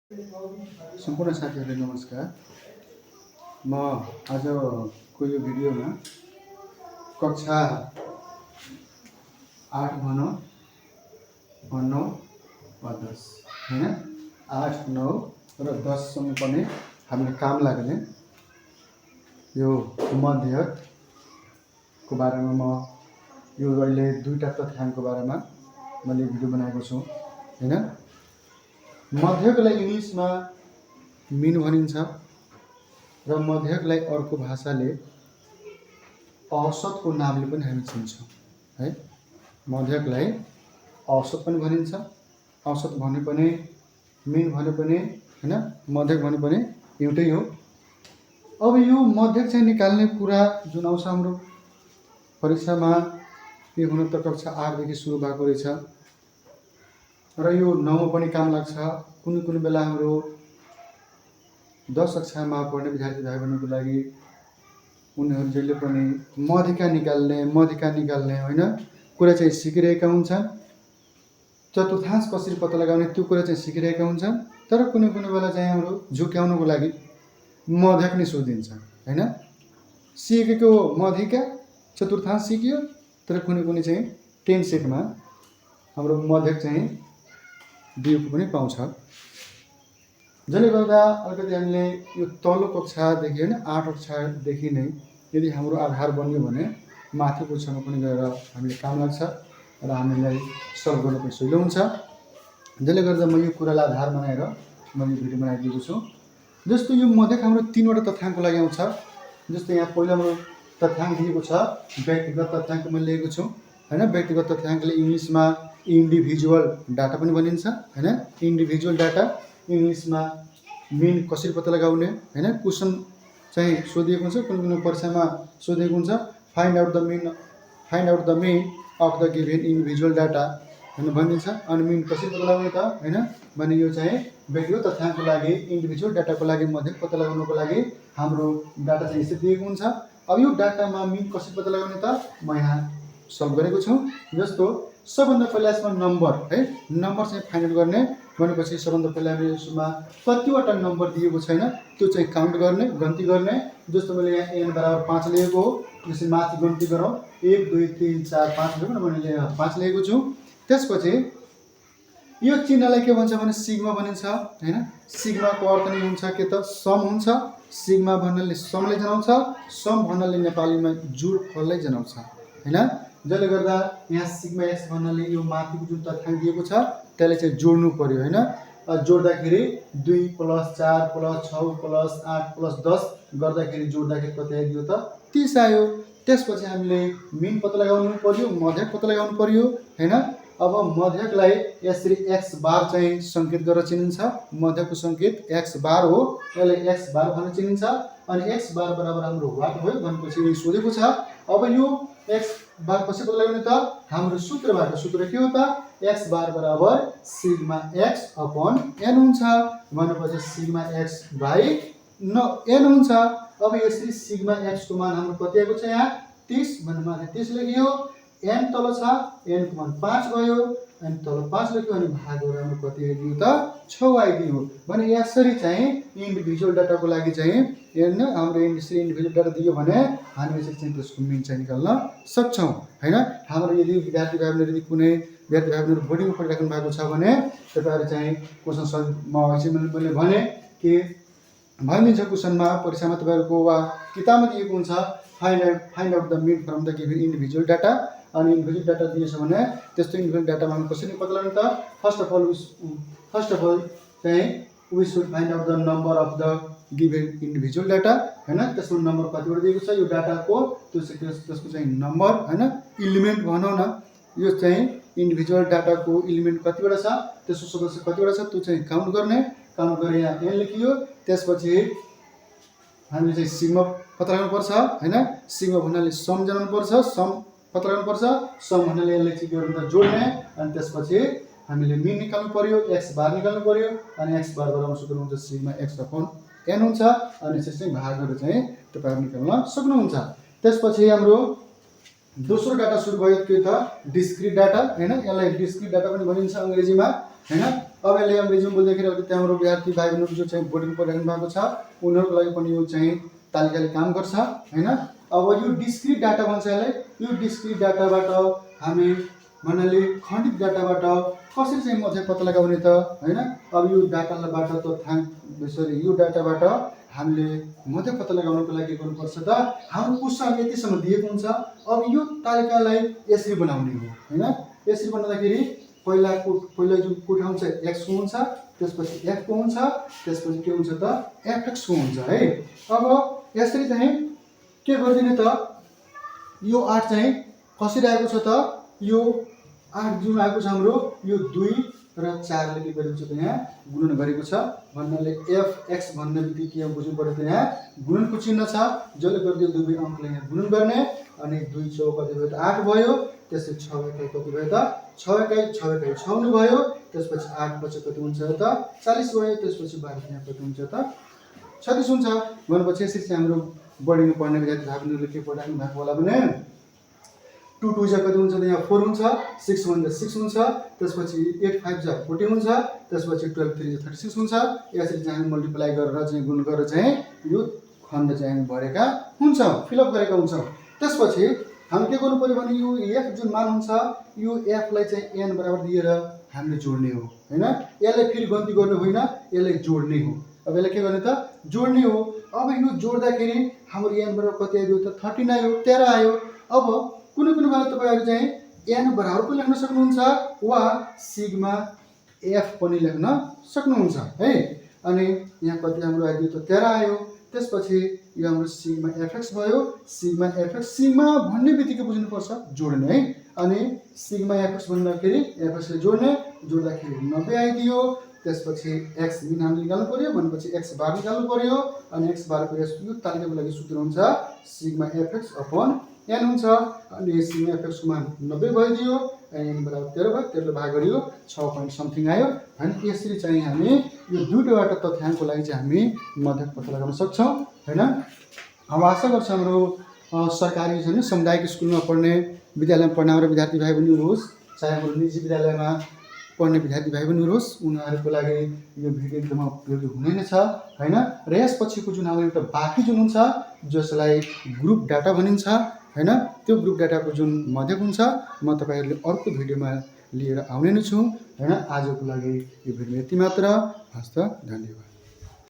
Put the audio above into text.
सम्पूर्ण साथीहरुलाई नमस्कार। म आजको यो भिडियोमा कक्षा 8 भनौँ 9 वा 10 हैन 8, 9 र 10 सम्म पनि हामीले काम लाग्ने यो मध्यकको बारेमा म यो अहिले दुईटा तथ्याङ्कको बारेमा मैले भिडियो बनाएको छु हैन। मध्यकलाई इंग्लिशमा मिन भनिन्छ र मध्यकलाई अर्को भाषाले औसतको नामले पनि हामी चिन्छौँ है। मध्यकलाई औसत पनि भनिन्छ, औसत भने पनि मिन भने पनि हैन, मध्यक भने पनि एउटै हो। अब यो मध्यक चाहिँ निकाल्ने कुरा जुन आउँछ हाम्रो परीक्षामा, यो हुन त कक्षा 8 देखि सुरु भएको रहेछ र यो 9 मा पनि काम लाग्छ। कुनै बेला हाम्रो 10 कक्षामा पढ्ने विद्यार्थी भाइ बहिनीको लागि उनीहरू जहिले पनि मध्यका निकाल्ने हैन कुरा चाहिँ सिकिरहेका हुन्छन्। चतुर्थांश कसरी पत्ता लगाउने त्यो कुरा चाहिँ सिकिरहेका हुन्छन्। तर कुनै बेला चाहिँ हाम्रो झुक्याउनको लागि मध्यक नै सोधिन्छ हैन। सिकेको मध्यका चतुर्थांश सिकियो, तर कुनै चाहिँ टेन्सेटमा हाम्रो मध्यक चाहिँ दिएको पनि पाउँछ। जसले गर्दा अलिकति हामीले यो तल्लो कक्षादेखि हैन 8 कक्षादेखि नै यदि हाम्रो आधार बन्यो भने माथिको कक्षामा पनि गएर हामीले काम लाग्छ र हामीलाई सल्भ गर्न पनि सजिलो हुन्छ। जसले गर्दा म यो कुरालाई आधार बनाएर मैले भिडियो बनाइदिएको छु। जस्तो यो मध्यक हाम्रो 3 वटा तथ्याङ्कको लागि आउँछ। जस्तो यहाँ पहिलो हाम्रो तथ्याङ्क दिएको छ व्यक्तिगत तथ्याङ्क मैले लिएको छु हैन। व्यक्तिगत तथ्याङ्कले इंग्लिशमा इन्डिभिजुअल डाटा पनि भनिन्छ हैन। इन्डिभिजुअल डाटा इंग्लिशमा मिन कसरी पत्ता लगाउने हैन। क्वेशन चाहिँ सोधिएको हुन्छ, कुनै परीक्षामा सोधिएको हुन्छ find out the mean of the given individual data हैन भनिन्छ। अनि मिन कसरी पत्ता लगाउने त हैन भने यो चाहिँ व्यक्तिगत तथ्याङ्कको लागि इन्डिभिजुअल डाटाको लागि मध्यक पत्ता लगाउनको लागि हाम्रो डाटा चाहिँ यसरी दिएको हुन्छ। अब यो डाटामा मिन कसरी पत्ता लगाउने त म यहाँ सल्भ गरेको छु। जस्तो सबभन्दा पहिला यसमा नम्बर है, नम्बर चाहिँ फाइन्ड आउट गर्ने भनेपछि सबभन्दा पहिला हामीले यसमा कतिवटा नम्बर दिएको छैन त्यो चाहिँ काउन्ट गर्ने, गन्ती गर्ने। जस्तो मैले यहाँ n बराबर 5 लिएको हो, त्यसै माथि गन्ती गरौँ 1 2 3 4 5 भनेर मैले 5 लिएको छु। त्यसपछि यो चिन्हलाई के भन्छ भने सिग्मा भनिन्छ हैन। सिग्माको अर्थ नै हुन्छ के त सम हुन्छ। सिग्मा भन्नाले समलाई जनाउँछ, सम भन्नाले नेपालीमा जोडफललाई जनाउँछ हैन। जसले गर्दा यहाँ सिग्मा x भन्नाले यो माथिको जुन तथ्याङ्क दिएको छ त्यसले चाहिँ जोड्नु पर्यो हैन। जोड्दाखेरि 2 + 4 + 6 + 8 + 10 गर्दाखेरि जोड्दाखेरि कति आइदियो त 30 आयो। त्यसपछि हामीले मिन पत्ता लगाउनु पर्यो, मध्यक पत्ता लगाउनु पर्यो हैन। अब मध्यकलाई यसरी x बार चाहिँ संकेत गरेर चिनिन्छ। मध्यकको संकेत x बार हो, यसलाई x बार भनेर चिनिन्छ। अनि x बार बराबर हाम्रो वाट भयो भनेपछि यो सोधेको छ। अब यो x बार कसरी पत्ता लगाउने त हाम्रो सूत्रबाट, सूत्र के हो त x बार बराबर सिग्मा x अपन n हुन्छ भनेपछि सिग्मा x बाइ n हुन्छ। अब यसरी सिग्मा x को मान हाम्रो कति आएको छ यहाँ 30 भन्ने माथि 30 लेखियो, n तल छ, n को मान 5 भयो, n तल 5 लेख्यो अनि भाग गरेर हाम्रो कति आइदियो त 6 आइदियो। भने यसरी चाहिँ इन्डिभिजुअल डाटाको लागि चाहिँ n हाम्रो इन्डिभिजुअल डाटा दियो भने हामी यसरी चाहिँ त्यसको मिन चाहिँ निकाल्न सक्छौं हैन। हाम्रो यदि विद्यार्थी भाइ बहिनीहरु यदि कुनै विद्यार्थी भाइ बहिनीहरु बोर्डिङमा पढिराख्नु भएको छ भने तपाईहरु चाहिँ क्वेशन सल्भ म अहिले मैले भने कि भनिदिन्छ क्वेशनमा परीक्षामा तपाईहरुको वा किताबमा दिएको हुन्छ find out the mean from the given individual data. अनि इन्डिभिजुअल डाटा दिएछ भने त्यस्तो इन्डिभिजुअल डाटामा हामी कसरी पत्ता लगाउने त फर्स्ट अफ अल चाहिँ we should find out the number of the given individual data हैन। त्यसको नम्बर कतिवटा दिएको छ यो डाटाको त्यसको चाहिँ नम्बर हैन एलिमेन्ट भनौं न। यो चाहिँ इन्डिभिजुअल डाटाको एलिमेन्ट कतिवटा छ, त्यसको सदस्य कतिवटा छ त्यो चाहिँ काउन्ट गर्ने। काउन्ट गरेर यहाँ n लेखियो। त्यसपछि हामीले चाहिँ सिग्मा पत्ता लगाउनु पर्छ हैन। सिग्मा भन्नाले सम जनाउनु पर्छ, सम पत्ता लगाउनु पर्छ। सम भन्नाले यसलाई चाहिँ के गर्नु त जोड्ने। अनि त्यसपछि हामीले मिन निकाल्नु पर्यो, x बार निकाल्नु पर्यो। अनि x बार बराबर सूत्र हुन्छ सिग्मा x अपन n हुन्छ। अनि यसरी भाग गरेर चाहिँ तपाईहरु निकाल्न सक्नुहुन्छ। त्यसपछि हाम्रो दोस्रो डाटा सुरु भयो के त डिस्क्रिट डाटा हैन। यसलाई डिस्क्रिट डाटा पनि भनिन्छ अंग्रेजीमा हैन। अब यसले अङ्ग्रेजीमा बोल्दाखेरि अब त्यहाँबाट विद्यार्थी भाइ बहिनीहरू जो चाहिँ बोर्डिङ पढिराख्नु भएको छ उनीहरूको लागि पनि यो चाहिँ तालिकाले काम गर्छ हैन। अब यो डिस्क्रिट डाटा भन्छ यसलाई। यो डिस्क्रिट डाटाबाट हामी भन्नाले खण्डित डाटाबाट कसरी चाहिँ मध्य पत्ता लगाउने त हैन। अब यो डाटाबाट यो डाटाबाट हामीले मध्य पत्ता लगाउनको लागि के गर्नुपर्छ त, हाम्रो क्वेसन यतिसम्म दिएको हुन्छ। अब यो तालिकालाई यसरी बनाउने हो हैन। यसरी बनाउँदाखेरि पहिला जुन कोठा हुन्छ x को हुन्छ, त्यसपछि f को हुन्छ, त्यसपछि के हुन्छ त fx को हुन्छ है। अब यसरी चाहिँ के गर्दिने त, यो 8 चाहिँ कसरी आएको छ त, यो 8 जुन आएको छ हाम्रो यो 2 र 4 ले के गरेको छ त यहाँ गुणन गरेको छ भन्नाले fx भन्ने बित्तिकै के बुझ्नु पर्यो त यहाँ गुणनको चिन्ह छ, जसले गर्दै दुवै अंकले यहाँ गुणन गर्ने अनि 2 चौक कति भयो त 8 भयो। त्यसपछि 6 एकाइ कति भयो त 6 एकाइ 56 भयो। त्यसपछि 8 पछि कति हुन्छ त 40 भयो। त्यसपछि 12 यहाँ कति हुन्छ त 36 हुन्छ भनेपछि यसरी चाहिँ हाम्रो बढीमा पढ्ने विद्यार्थी भाइबहिनीहरूले के पढाउनु भएको होला भने 2 2 जा कति हुन्छ त यहाँ 4 हुन्छ, 6 1 जा 6 हुन्छ, त्यसपछि 8 5 जा 40 हुन्छ, त्यसपछि 12 3 जा 36 हुन्छ। यसरी चाहिँ हामी मल्टिप्लाई गरेर चाहिँ गुण गरेर चाहिँ यो खण्ड चाहिँ हामी भरेका हुन्छ, फिलअप गरेका हुन्छौँ। त्यसपछि हामी के गर्नु पर्यो भने यो f जुन मान हुन्छ यो f लाई चाहिँ n बराबर दिएर हामीले जोड्ने हो हैन। यसलाई फेरि गन्ती गर्ने होइन, यसलाई जोड्ने हो। अब यसलाई के गर्ने त जोड्ने हो। अब यो जोड्दाखेरि हाम्रो n बराबर कति आयो त 13 आयो, 13 आयो। अब कुनै बेला तपाईहरु चाहिँ n बराबर पनि लेख्न सक्नुहुन्छ वा सिग्मा f पनि लेख्न सक्नुहुन्छ है। अनि यहाँ कति हाम्रो आयो त 13 आयो। त्यसपछि यो हाम्रो सिग्मा fx भयो। सिग्मा fx सिग्मा भन्ने बित्तिकै बुझ्नु पर्छ जोड्ने है। अनि सिग्मा fx भन्दाखेरि fx ले जोड्ने, जोड्दाखेरि 90 आइदियो। त्यसपछि x मिन हामीले निकाल्नु पर्यो भनेपछि x बार निकाल्नु पर्यो अनि x बार को यो तालिकाको लागि सूत्र हुन्छ सिग्मा fx अपन n हुन्छ। अनि सिग्मा fx को मान 90 भइदियो अनि n बराबर 13 भयो, 13 ले भाग गरियो 6 point समथिङ आयो। अनि यसरी चाहिँ हामी यो दुईवटा तथ्याङ्कको लागि चाहिँ हामी मध्य पत्ता लगाउन सक्छौं हैन। अब आशा गर्छु हाम्रो सरकारी छैन सामुदायिक स्कुलमा पढ्ने विद्यालयमा पढ्ने हाम्रो विद्यार्थी भाइ बहिनीहरू होस् चाहे हाम्रो निजी विद्यालयमा पढ्ने विद्यार्थी भाइ बहिनीहरू होस् उनीहरूको लागि यो भिडियो एकदम उपयोगी हुने नै छ हैन। र यसपछिको जुन हाम्रो एउटा बाँकी जुन हुन्छ जसलाई ग्रुप डाटा भनिन्छ हैन, त्यो ग्रुप डाटाको जुन मध्यक हुन्छ म तपाईहरुले अर्को भिडियोमा लिएर आउने नै छु हैन। आजको लागि यो भिडियो यति मात्र। हस्त, धन्यवाद।